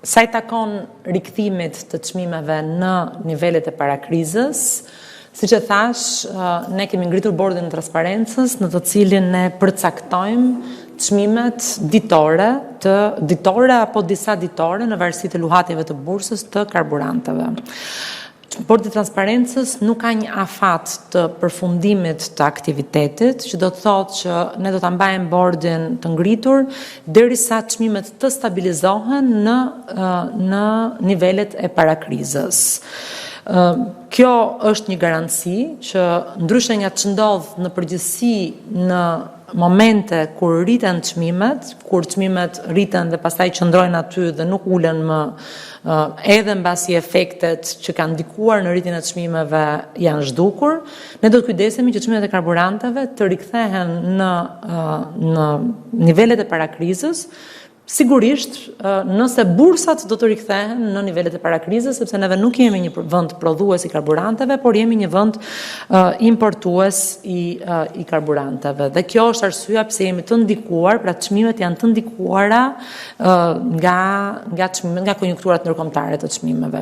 Sa i takon rikthimit të çmimeve në nivelet e parakrizës, siç e thashë, ne kemi ngritur bordin e transparencës në të cilin ne përcaktojmë çmimet ditore, të ditore apo disa ditore në varësi të luhatjeve të bursës të karburanteve. Bordi i transparencës nuk ka një afat të përfundimit të aktivitetit, që do të thotë që ne do ta mbajmë bordin të ngritur derisa çmimet të stabilizohen në nivelet e parakrizës. Kjo është një garanci që ndryshe nga ç'ndodh në përgjithësi në momente kur rriten çmimet, kur çmimet rriten dhe pastaj qëndrojnë aty dhe nuk ulen më edhe mbasi efektet që kanë ndikuar në rritjen e çmimeve janë zhdukur, ne do të kujdesemi që çmimet e karburanteve të rikthehen në nivelet e parakrizës. Sigurisht, nëse bursat do të rikthehen në nivelet e parakrizës, sepse neve nuk jemi një vend prodhues i karburanteve, por jemi një vend importues i karburanteve. Dhe kjo është arsyeja pse jemi të ndikuar, pra çmimet janë të ndikuara nga çmimet, nga konjunkturat ndërkombëtare të çmimeve.